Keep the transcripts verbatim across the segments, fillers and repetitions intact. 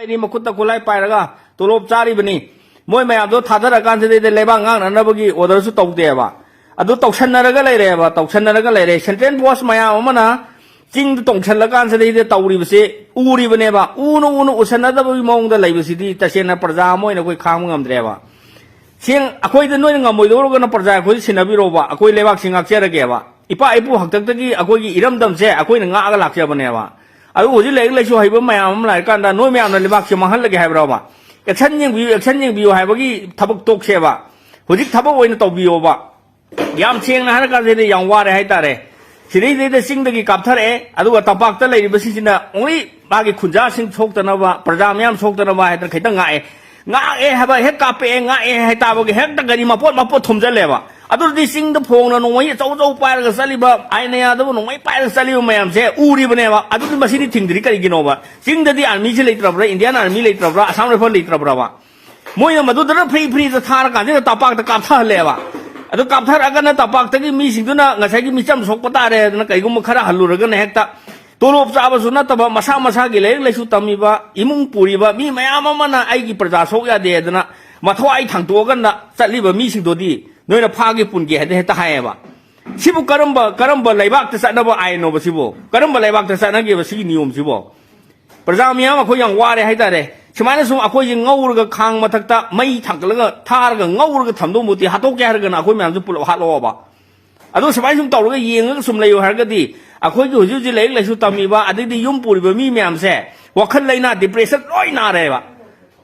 ꯂꯩꯔꯤ, ꯃꯈꯨꯠꯇ ꯈꯨꯠꯂꯥꯏ ꯄꯥꯏꯔꯒ ꯇꯣꯂꯣꯞ ꯆꯥꯔꯤꯕꯅꯤ꯫ ꯃꯣꯏ ꯃꯌꯥꯝꯗꯣ ꯊꯥꯗꯔꯀꯥꯟꯁꯤꯗꯩꯗ ꯂꯩꯕꯥꯛ ꯉꯥꯛꯅꯅꯕꯒꯤ orderꯁꯨ ꯇꯧꯗꯦꯕ꯫ ꯑꯗꯨ ꯇꯧꯁꯟꯅꯔꯒ ꯂꯩꯔꯦꯕ, ꯇꯧꯁꯟꯅꯔꯒ ꯂꯩꯔꯦ꯫ Central force ꯃꯌꯥꯝ ꯑꯃꯅ ꯆꯤꯡꯗ ꯇꯣꯡꯁꯜꯂꯀꯥꯟꯁꯤꯗꯩꯗ ꯇꯧꯔꯤꯕꯁꯦ ꯎꯔꯤꯕꯅꯦꯕ꯫ ꯎꯅ ꯎꯅ ꯎꯁꯟꯅꯗꯕꯒꯤ ꯃꯑꯣꯡꯗ ꯂꯩꯕꯁꯤꯗꯤ ꯇꯁꯦꯡꯅ ꯄ꯭ꯔꯖꯥ ꯑꯃ ꯑꯣꯏꯅ ꯑꯩꯈꯣꯏ ꯈꯥꯡꯕ ꯉꯝꯗ꯭ꯔꯦꯕ꯫ ꯁꯦꯡ-, ꯑꯩꯈꯣꯏꯗ ꯅꯣꯏꯅ ꯉꯝꯃꯣꯏꯗꯧꯔꯒꯅ ꯄ꯭ꯔꯖꯥ ꯑꯩꯈꯣꯏꯗ ꯁꯤꯟꯅꯕꯤꯔꯣꯕ, ꯑꯩꯈꯣꯏ ꯂꯩꯕꯥꯛꯁꯤ ꯉꯥꯛꯆꯔꯒꯦꯕ꯫ ꯏꯄꯥ ꯏꯄꯨ ꯍꯥꯛꯇꯛꯇꯒꯤ ꯑꯩꯈꯣꯏꯒꯤ ꯏꯔꯝꯗꯝꯁꯦ ꯑꯩꯈꯣꯏꯅ ꯉꯥꯛꯑꯒ ꯂꯥꯛꯆꯕꯅꯦꯕ꯫ ꯑꯗꯨ ꯍꯧꯖꯤꯛ ꯂꯥꯏꯔꯤꯛ ꯂꯥꯏꯁꯨ ꯍꯩꯕ ꯃꯌꯥꯝ ꯑꯃ ꯂꯥꯛꯏꯀꯥꯟꯗ ꯅꯣꯏ ꯃꯌꯥꯝꯅ ꯂꯩꯕꯥꯛꯁꯦ ꯃꯥꯡꯍꯜꯂꯒꯦ ꯍꯥꯏꯕ꯭ꯔꯣꯕ? Action ꯌꯦꯡꯕꯤꯌꯨ, action ꯌꯦꯡꯕꯤꯌꯨ ꯍꯥꯏꯕꯒꯤ ꯊꯕꯛ ꯇꯣꯛꯁꯦꯕ꯫ ꯍꯧꯖꯤꯛ ꯊꯕꯛ ꯑꯣꯏꯅ ꯇꯧꯕꯤꯌꯣꯕ꯫ ꯌꯥꯝ ꯁꯦꯡꯅ ꯍꯥꯏꯔꯀꯥꯟꯁꯤꯗ ꯌꯥꯝ ꯋꯥꯔꯦ ꯍꯥꯏꯇꯥꯔꯦ꯫ ꯁꯤꯗꯩꯗꯩꯗ ꯆꯤꯡꯗꯒꯤ ꯀꯥꯞꯊꯔꯛꯑꯦ, ꯑꯗꯨꯒ ꯇꯝꯄꯥꯛꯇ ꯂꯩꯔꯤꯕꯁꯤꯡꯁꯤꯅ only ꯃꯥꯒꯤ ꯈꯨꯟꯖꯥꯁꯤꯡ ꯁꯣꯛꯇꯅꯕ, ꯄ꯭ꯔꯖꯥ ꯃꯌꯥꯝ ꯁꯣꯛꯇꯅꯕ ꯍꯥꯏꯗꯅ ꯈꯤꯇꯪ ꯉꯥꯛꯑꯦ꯫ ꯉꯥꯛꯑꯦ ꯍꯥꯏꯕ ꯍꯦꯛ ꯀꯥꯞꯄꯛꯑꯦ, ꯉꯥꯛꯑꯦ ꯍꯥꯏ ꯇꯥꯕꯒꯤ ꯍꯦꯛꯇ ꯒꯥꯔꯤ ꯃꯄꯣꯠ ꯃꯄꯣꯠ ꯊꯣꯝꯖꯜꯂꯦꯕ꯫ ꯑꯗꯨꯗꯤ ꯆꯤꯡꯗ ꯐꯣꯡꯅ ꯅꯣꯡꯃꯩ ꯑꯆꯧ ꯑꯆꯧ ꯄꯥꯏꯔꯒ ꯆꯠꯂꯤꯕ, ꯑꯥꯏꯟꯅ ꯌꯥꯗꯕ ꯅꯣꯡꯃꯩ ꯄꯥꯏꯔꯒ ꯆꯠꯂꯤꯕ ꯃꯌꯥꯝꯁꯦ ꯎꯔꯤꯕꯅꯦꯕ꯫ ꯑꯗꯨꯗꯤ ꯃꯁꯤꯗꯤ ꯊꯤꯡꯗ꯭ꯔꯤ ꯀꯔꯤꯒꯤꯅꯣꯕ? ꯆꯤꯡꯗꯗꯤ armyꯁꯤ ꯂꯩꯇ꯭ꯔꯕ꯭ꯔꯥ? Indian army ꯂꯩꯇ꯭ꯔꯕ꯭ꯔꯥ? Assam Rifle ꯂꯩꯇ꯭ꯔꯕ꯭ꯔꯕ? ꯃꯣꯏꯅ ꯃꯗꯨꯗꯅ ꯐ꯭ꯔꯤ ꯐ꯭ꯔꯤꯗ ꯊꯥꯔꯀꯥꯟꯁꯤꯗ ꯇꯝꯄꯥꯛꯇ ꯀꯥꯞꯊꯍꯜꯂꯦꯕ꯫ ꯑꯗꯨ ꯀꯥꯞꯊꯔꯛꯑꯒꯅ ꯇꯝꯄꯥꯛꯇꯒꯤ ꯃꯤꯁꯤꯡꯗꯨꯅ ꯉꯁꯥꯏꯒꯤ ꯃꯤꯆꯝ ꯁꯣꯛꯄ ꯇꯥꯔꯦ ꯍꯥꯏꯗꯅ ꯀꯩꯒꯨꯝꯕ ꯈꯔ ꯍꯜꯂꯨꯔꯒꯅ ꯍꯦꯛꯇ ꯇꯣꯂꯣꯞ ꯆꯥꯕꯁꯨ ꯅꯠꯇꯕ ꯃꯁꯥ ꯃꯁꯥꯒꯤ ꯂꯥꯏꯔꯤꯛ ꯂꯥꯏꯁꯨ ꯇꯝꯃꯤꯕ ꯏꯃꯨꯡ ꯄꯨꯔꯤꯕ ꯃꯤ ꯃꯌꯥꯝ ꯑꯃꯅ ꯑꯩꯒꯤ ꯄ꯭ꯔꯖꯥ ꯁꯣꯛ ꯌꯥꯗꯦ ꯍꯥꯏꯗꯅ ꯃꯊ꯭ꯋꯥꯏ ꯊꯥꯡꯇꯣꯛꯑꯒꯅ ꯆꯠꯂꯤꯕ ꯃꯤꯁꯤꯡꯗꯨꯗꯤ ꯅꯣꯏꯅ ꯐꯥꯒꯦ ꯄꯨꯟꯒꯦ ꯍꯥꯏꯗꯅ ꯍꯦꯛꯇ ꯍꯥꯏꯌꯦꯕ꯫ ꯁꯤꯕꯨ ꯀꯔꯝꯕ, ꯀꯔꯝꯕ ꯂꯩꯕꯥꯛꯇ ꯆꯠꯅꯕ ꯑꯥꯏꯟꯅꯣꯕ ꯁꯤꯕꯨ? ꯀꯔꯝꯕ ꯂꯩꯕꯥꯛꯇ ꯆꯠꯅꯒꯦꯕ ꯁꯤꯒꯤ ꯅꯤꯌꯣꯝꯁꯤꯕꯣ? ꯄ꯭ꯔꯖꯥ ꯃꯤꯌꯥꯝ ꯑꯩꯈꯣꯏ ꯌꯥꯝ ꯋꯥꯔꯦ ꯍꯥꯏꯇꯥꯔꯦ꯫ ꯁꯨꯃꯥꯏꯅ ꯁꯨꯝ ꯑꯩꯈꯣꯏꯁꯦ ꯉꯧꯔꯒ ꯈꯥꯡ ꯃꯊꯛꯇ ꯃꯩ ꯊꯥꯡꯒꯠꯂꯒ ꯊꯥꯔꯒ ꯉꯧꯔꯒ ꯊꯝꯗꯧ ꯃꯍꯨꯠꯇꯤ ꯍꯥꯠꯇꯣꯛꯀꯦ ꯍꯥꯏꯔꯒꯅ ꯑꯩꯈꯣꯏ ꯃꯌꯥꯝꯁꯨ ꯄꯨꯂꯞ ꯍꯥꯠꯂꯛꯑꯣꯕ꯫ ꯑꯗꯣ ꯁꯨꯃꯥꯏꯅ ꯁꯨꯝ ꯇꯧꯔꯒ ꯌꯦꯡꯉꯒ ꯁꯨꯝ ꯂꯩꯌꯨ ꯍꯥꯏꯔꯒꯗꯤ ꯑꯩꯈꯣꯏꯒꯤ ꯍꯧꯖꯤꯛ ꯍꯧꯖꯤꯛ ꯂꯥꯏꯔꯤꯛ ꯂꯥꯏꯁꯨ ꯇꯝꯃꯤꯕ ꯑꯗꯩꯗꯤ ꯌꯨꯝ ꯄꯨꯔꯤꯕ ꯃꯤ ꯃꯌꯥꯝꯁꯦ ꯋꯥꯈꯜ ꯂꯩꯅꯥ, depression ꯂꯣꯏ ꯅꯥꯔꯦꯕ꯫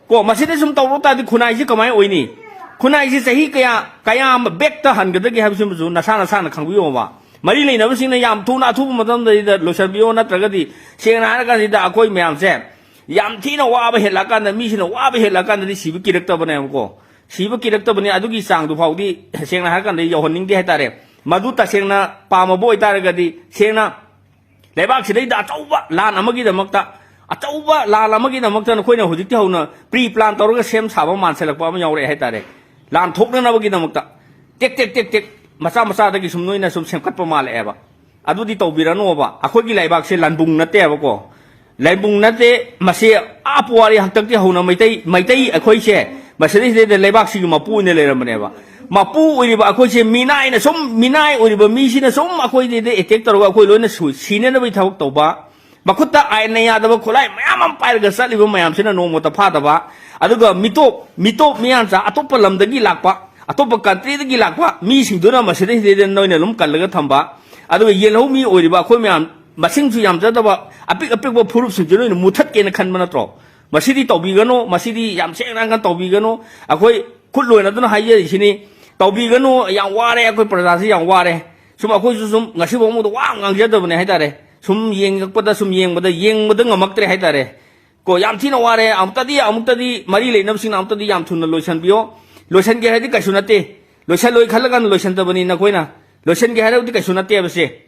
ꯀꯣ, ꯃꯁꯤꯗ ꯁꯨꯝ ꯇꯧꯔꯛ ꯇꯥꯔꯗꯤ ꯈꯨꯟꯅꯥꯏꯁꯤ ꯀꯃꯥꯏꯅ ꯑꯣꯏꯅꯤ? ꯈꯨꯟꯅꯥꯏꯁꯤ ꯆꯍꯤ ꯀꯌꯥ, ꯀꯌꯥꯝ backꯇ ꯍꯟꯒꯗꯒꯦ ꯍꯥꯏꯕꯁꯤꯃꯁꯨ ꯅꯁꯥ ꯅꯁꯥꯅ ꯈꯪꯕꯤꯌꯣꯕ꯫ ꯃꯔꯤ ꯂꯩꯅꯕꯁꯤꯡꯅ ꯌꯥꯝ ꯊꯨꯅ ꯑꯊꯨꯕ ꯃꯇꯝꯗ ꯂꯣꯏꯁꯤꯟꯕꯤꯌꯣ, ꯅꯠꯇ꯭ꯔꯒꯗꯤ ꯁꯦꯡꯅ ꯍꯥꯏꯔꯀꯥꯟꯁꯤꯗ ꯑꯩꯈꯣꯏ ꯃꯌꯥꯝꯁꯦ ꯌꯥꯝ ꯊꯤꯅ ꯋꯥꯕ ꯍꯦꯜꯂꯛꯑꯀꯥꯟꯗ, ꯃꯤꯁꯤꯅ ꯋꯥꯕ ꯍꯦꯜꯂꯛꯑꯀꯥꯟꯗꯗꯤ ꯁꯤꯕ ꯀꯤꯔꯛꯇꯕꯅꯦꯕꯀꯣ꯫ ꯁꯤꯕ ꯀꯤꯔꯛꯇꯕꯅꯤ, ꯑꯗꯨꯒꯤ ꯆꯥꯡꯗꯨ ꯐꯥꯎꯗꯤ ꯁꯦꯡꯅ ꯍꯥꯏꯔꯀꯥꯟꯗ ꯌꯧꯍꯟꯅꯤꯡꯗꯦ ꯍꯥꯏꯇꯥꯔꯦ꯫ ꯃꯗꯨ ꯇꯁꯦꯡꯅ ꯄꯥꯝꯃꯕ ꯑꯣꯏꯇꯥꯔꯒꯗꯤ ꯁꯦꯡꯅ ꯂꯩꯕꯥꯛꯁꯤꯗꯩꯗ ꯑꯆꯧꯕ ꯂꯥꯟ ꯑꯃꯒꯤꯗꯃꯛꯇ, ꯑꯆꯧꯕ ꯂꯥꯟ ꯑꯃꯒꯤꯗꯃꯛꯇ ꯅꯈꯣꯏꯅ ꯍꯧꯖꯤꯛꯇꯤ ꯍꯧꯅ pre plan ꯇꯧꯔꯒ ꯁꯦꯝ ꯁꯥꯕ ꯃꯥꯟꯁꯤꯜꯂꯛꯄ ꯑꯃ ꯌꯥꯎꯔꯛꯑꯦ ꯍꯥꯏꯇꯥꯔꯦ꯫ ꯂꯥꯟ ꯊꯣꯛꯅꯅꯕꯒꯤꯗꯃꯛꯇ ꯇꯦꯛ ꯇꯦꯛ ꯇꯦꯛ ꯇꯦꯛ ꯃꯆꯥ ꯃꯆꯥꯗꯒꯤ ꯁꯨꯝ ꯅꯣꯏꯅ ꯁꯨꯝ ꯁꯦꯝꯒꯠꯄ ꯃꯥꯜꯂꯛꯑꯦꯕ꯫ ꯑꯗꯨꯗꯤ ꯇꯧꯕꯤꯔꯅꯣꯕ꯫ ꯑꯩꯈꯣꯏꯒꯤ ꯂꯩꯕꯥꯛꯁꯦ ꯂꯥꯟꯕꯨꯡ ꯅꯠꯇꯦꯕꯀꯣ꯫ ꯂꯥꯏꯕꯨꯡ ꯅꯠꯇꯦ, ꯃꯁꯤ ꯑꯥ ꯄꯨꯋꯥꯔꯤ ꯍꯥꯛꯇꯛꯇꯤ ꯍꯧꯅ ꯃꯩꯇꯩ, ꯃꯩꯇꯩ ꯑꯩꯈꯣꯏꯁꯦ ꯃꯁꯤꯗꯩꯁꯤꯗꯩꯗ ꯂꯩꯕꯥꯛꯁꯤꯒꯤ ꯃꯄꯨ ꯑꯣꯏꯅ ꯂꯩꯔꯝꯕꯅꯦꯕ꯫ ꯃꯄꯨ ꯑꯣꯏꯔꯤꯕ ꯑꯩꯈꯣꯏꯁꯦ ꯃꯤꯅꯥꯏꯅ ꯁꯨꯝ, ꯃꯤꯅꯥꯏ ꯑꯣꯏꯔꯤꯕ ꯃꯤꯁꯤꯅ ꯁꯨꯝ ꯑꯩꯈꯣꯏꯗꯩꯗ attack ꯇꯧꯔꯒ ꯑꯩꯈꯣꯏ ꯂꯣꯏꯅ ꯁꯨ-, ꯁꯤꯅꯅꯕꯒꯤ ꯊꯕꯛ ꯇꯧꯕ, ꯃꯈꯨꯠꯇ ꯑꯥꯏꯟꯅ ꯌꯥꯗꯕ ꯈꯨꯠꯂꯥꯏ ꯃꯌꯥꯝ ꯑꯃ ꯄꯥꯏꯔꯒ ꯆꯠꯂꯤꯕ ꯃꯌꯥꯝꯁꯤꯅ ꯅꯣꯡꯃꯇ ꯐꯥꯗꯕ, ꯑꯗꯨꯒ ꯃꯤꯇꯣꯞ, ꯃꯤꯇꯣꯞ ꯃꯤꯌꯥꯟꯆꯥ ꯑꯇꯣꯞꯄ ꯂꯝꯗꯒꯤ ꯂꯥꯛꯄ, ꯑꯇꯣꯞꯄ countryꯗꯒꯤ ꯂꯥꯛꯄ ꯃꯤꯁꯤꯡꯗꯨꯅ ꯃꯁꯤꯗꯩꯁꯤꯗꯩꯗ ꯅꯣꯏꯅ ꯑꯗꯨꯝ ꯀꯜꯂꯒ ꯊꯝꯕ, ꯑꯗꯨꯒ ꯌꯦꯜꯍꯧꯃꯤ ꯑꯣꯏꯔꯤꯕ ꯑꯩꯈꯣꯏ ꯃꯌꯥꯝ ꯃꯁꯤꯡꯁꯨ ꯌꯥꯝꯖꯗꯕ ꯑꯄꯤꯛ ꯑꯄꯤꯛꯄ ꯐꯨꯔꯨꯞꯁꯤꯡꯁꯤ ꯅꯣꯏꯅ ꯃꯨꯊꯠꯀꯦꯅ ꯈꯟꯕ ꯅꯠꯇ꯭ꯔꯣ? ꯃꯁꯤꯗꯤ ꯇꯧꯕꯤꯒꯅꯨ, ꯃꯁꯤꯗꯤ ꯌꯥꯝ ꯁꯦꯡꯅ ꯍꯥꯏꯔꯒ ꯇꯧꯕꯤꯒꯅꯨ꯫ ꯑꯩꯈꯣꯏ ꯈꯨꯠ ꯂꯣꯏꯅꯗꯨꯅ ꯍꯥꯏꯖꯔꯤꯁꯤꯅꯤ, ꯇꯧꯕꯤꯒꯅꯨ꯫ ꯌꯥꯝ ꯋꯥꯔꯦ, ꯑꯩꯈꯣꯏ ꯄ꯭ꯔꯖꯥꯁꯤ ꯌꯥꯝ ꯋꯥꯔꯦ꯫ ꯁꯨꯝ ꯑꯩꯈꯣꯏꯁꯨ ꯁꯨꯝ ꯉꯁꯤꯐꯥꯎ ꯃꯗ ꯋꯥ ꯉꯥꯡꯖꯗꯕꯅꯦ ꯍꯥꯏꯇꯥꯔꯦ꯫ ꯁꯨꯝ ꯌꯦꯡꯉꯛꯄꯗ, ꯁꯨꯝ ꯌꯦꯡꯕꯗ, ꯌꯦꯡꯕꯗ ꯉꯝꯃꯛꯇ꯭ꯔꯦ ꯍꯥꯏꯇꯥꯔꯦ꯫ ꯀꯣ, ꯌꯥꯝ ꯊꯤꯅ ꯋꯥꯔꯦ꯫ ꯑꯃꯨꯛꯇꯗꯤ, ꯑꯃꯨꯛꯇꯗꯤ ꯃꯔꯤ ꯂꯩꯅꯕꯁꯤꯡꯅ ꯑꯃꯨꯛꯇꯗꯤ ꯌꯥꯝ ꯊꯨꯅ ꯂꯣꯏꯁꯤꯟꯕꯤꯌꯣ꯫ ꯂꯣꯏꯁꯤꯟꯒꯦ ꯍꯥꯏꯔꯗꯤ ꯀꯩꯁꯨ ꯅꯠꯇꯦ꯫ ꯂꯣꯏꯁꯤꯜꯂꯣꯏ ꯈꯜꯂꯀꯥꯟꯗ ꯂꯣꯏꯁꯤꯟꯗꯕꯅꯤ ꯅꯈꯣꯏꯅ꯫ ꯂꯣꯏꯁꯤꯟꯒꯦ ꯍꯥꯏꯔꯕꯗꯤ ꯀꯩꯁꯨ ꯅꯠꯇꯦꯕꯁꯦ꯫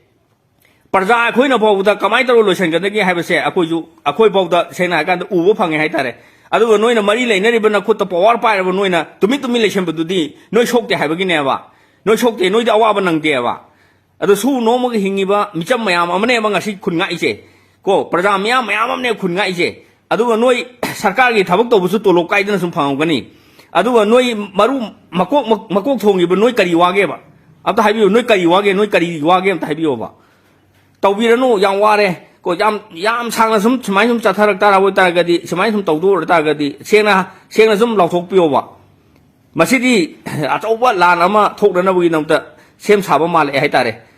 ꯄ꯭ꯔꯖꯥ ꯑꯩꯈꯣꯏꯅ ꯐꯥꯎꯕꯗ ꯀꯃꯥꯏꯅ ꯇꯧꯔꯒ ꯂꯣꯏꯁꯤꯟꯒꯗꯒꯦ ꯍꯥꯏꯕꯁꯦ ꯑꯩꯈꯣꯏꯁꯨ, ꯑꯩꯈꯣꯏ ꯐꯥꯎꯗ ꯁꯦꯡꯅ ꯍꯥꯏꯔꯀꯥꯟꯗ ꯎꯕ ꯐꯪꯉꯦ ꯍꯥꯏꯇꯥꯔꯦ꯫ ꯑꯗꯨꯒ ꯅꯣꯏꯅ ꯃꯔꯤ ꯂꯩꯅꯔꯤꯕ ꯅꯈꯨꯠꯇ power ꯄꯥꯏꯔꯕ ꯅꯣꯏꯅ ꯇꯨꯃꯤꯟ ꯇꯨꯃꯤꯟ ꯂꯩꯁꯟꯕꯗꯨꯗꯤ ꯅꯣꯏ ꯁꯣꯛꯇꯦ ꯍꯥꯏꯕꯒꯤꯅꯦꯕ꯫ ꯅꯣꯏ ꯁꯣꯛꯇꯦ, ꯅꯣꯏꯗꯤ ꯑꯋꯥꯕ ꯅꯪꯗꯦꯕ꯫ ꯑꯗꯣ ꯁꯨ ꯅꯣꯝꯃꯒ ꯍꯤꯡꯉꯤꯕ ꯃꯤꯆꯝ ꯃꯌꯥꯝ ꯑꯃꯅꯦꯕ ꯉꯁꯤ ꯈꯨꯟ ꯉꯥꯛꯏꯁꯦ꯫ ꯀꯣ, ꯄ꯭ꯔꯖꯥ ꯃꯤꯌꯥꯝ ꯃꯌꯥꯝ ꯑꯃꯅꯦ ꯈꯨꯟ ꯉꯥꯛꯏꯁꯦ꯫ ꯑꯗꯨꯒ ꯅꯣꯏ ꯁꯔꯀꯥꯔꯒꯤ ꯊꯕꯛ ꯇꯧꯕꯁꯨ ꯇꯣꯂꯣꯞ ꯀꯥꯏꯗꯅ ꯁꯨꯝ ꯐꯪꯉꯝꯒꯅꯤ꯫ ꯑꯗꯨꯒ ꯅꯣꯏ ꯃꯔꯨ ꯃꯀꯣꯛ, ꯃꯀꯣꯛ ꯊꯣꯡꯉꯤꯕ ꯅꯣꯏ ꯀꯔꯤ ꯋꯥꯒꯦꯕ? ꯑꯝꯇ ꯍꯥꯏꯕꯤꯌꯨ, ꯅꯣꯏ ꯀꯔꯤ ꯋꯥꯒꯦ, ꯅꯣꯏ ꯀꯔꯤ ꯋꯥꯒꯦ ꯑꯝꯇ ꯍꯥꯏꯕꯤꯌꯣꯕ꯫ ꯇꯧꯕꯤꯔꯅꯨ, ꯌꯥꯝ ꯋꯥꯔꯦ꯫ ꯀꯣ, ꯌꯥꯝ, ꯌꯥꯝ ꯁꯥꯡꯅ ꯁꯨꯝ ꯁꯨꯃꯥꯏꯅ ꯁꯨꯝ ꯆꯠꯊꯔꯛ ꯇꯥꯔꯕ ꯑꯣꯏꯇꯥꯔꯒꯗꯤ, ꯁꯨꯃꯥꯏꯅ ꯁꯨꯝ ꯇꯧꯗꯣꯛ ꯑꯣꯏꯇꯥꯔꯒꯗꯤ, ꯁꯦꯡꯅ, ꯁꯦꯡꯅ ꯁꯨꯝ ꯂꯥꯎꯊꯣꯛꯄꯤꯌꯣꯕ꯫ ꯃꯁꯤꯗꯤ ꯑꯆꯧꯕ ꯂꯥꯟ ꯑꯃ ꯊꯣꯛꯅꯅꯕꯒꯤꯗꯃꯛꯇ ꯁꯦꯝ ꯁꯥꯕ ꯃꯥꯜꯂꯦ ꯍꯥꯏꯇꯥꯔꯦ꯫